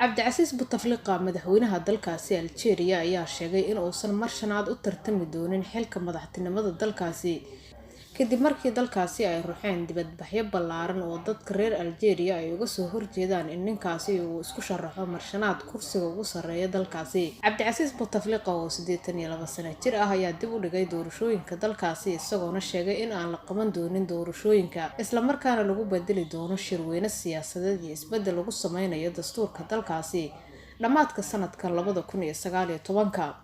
Cabdicasiis Bouteflika, madaxweynaha dalkaasi Algeria, ayaa sheegay in uusan mar shanaad u tartami doonin xilka madaxtinimada dalkaasi, kadib markii dalkaasi ay ruxeen dibadbaxyo ballaaran oo dadka reer Algeria ay uga soo horjeedaan in ninkaasi uu isku sharaxo marshanaad kursiga ugu sarreeya dalkaasi. Cabdicasiis Bouteflika oo 82 sano jir ah ayaa dib u dhigay doorashooyinka dalkaasi, isagoona sheegay in aan la qaban doonin doorashooyinka, islamarkaana lagu bedeli doono shirweyne siyaasadeed iyo isbedel lagu sameynayo dastuurka dalkaasi dhammaadka sanadka 2019-ka.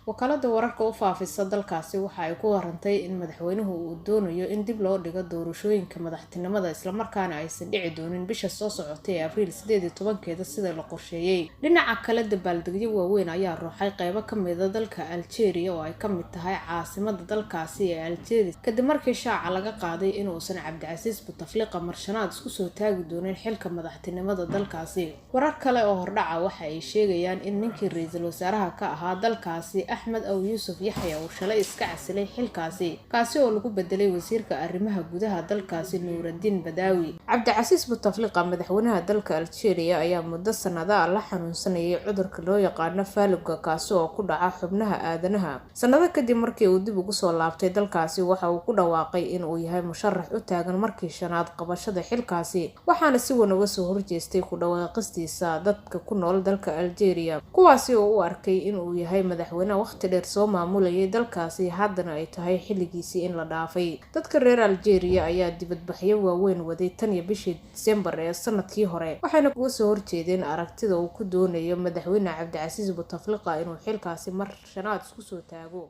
Wakaalada wararka u faafisa dalkaasi waxa ay ku warantay in madaxweynuhu uu doonayo in dib loo dhigo doorashooyinka madaxtinimada, islamarkaana aysan dhici doonin bisha soo socotay ee Abriil 18-keeda sida la qorsheeyey. Dhinaca kale, dabaaldegyo waaweyn ayaa ruuxay qeybo kamida dalka Algeria oo ay kamid tahay caasimada dalkaasi ee Algeria, kadib markii shaaca laga qaaday inuusan Cabdicasiis Bouteflika marshanaad isku soo taagi doonin xilka madaxtinimada dalkaasi. Warar kale oo hordhaca waxa ay sheegayaan in ninkii ra-iisul wasaaraha ka ahaa dalkaasi, Axmed Aw Yuusuf Yaxya, uu shalay iska casilay xilkaasi, kaasi oo lagu bedelay wasiirka arrimaha gudaha dalkaasi, Nuuraddiin Badaawi. Cabdicasiis Bouteflika, madaxweynaha dalka Algeria, ayaa muddo sanado ah la xanuunsanayay cudurka loo yaqaano faaluga, kaasi oo ku dhaca xubnaha aadanaha. Sanado kadib markii uu dib ugu soo laabtay dalkaasi, waxa uu ku dhawaaqay in uu yahay musharax u taagan markii shanaad qabashada xilkaasi, waxaana si weyn uga soo horjeestay ku dhawaaqistiisa dadka ku nool dalka Algeria, kuwaasi oo u arkay in uu yahay madaxweyne waqti dheer soo maamulayay dalkaasi, haddana ay tahay xilligiisii in la dhaafay. Dadka reer Algeria ayaa dibadbaxyo waaweyn waday tan iyo bishii Disembar ee sanadkii hore, waxayna uga soo horjeedeen aragtida uu ku doonayo madaxweyne Cabdicasiis Bouteflika inuu xilkaasi mar shanaad isku soo taago.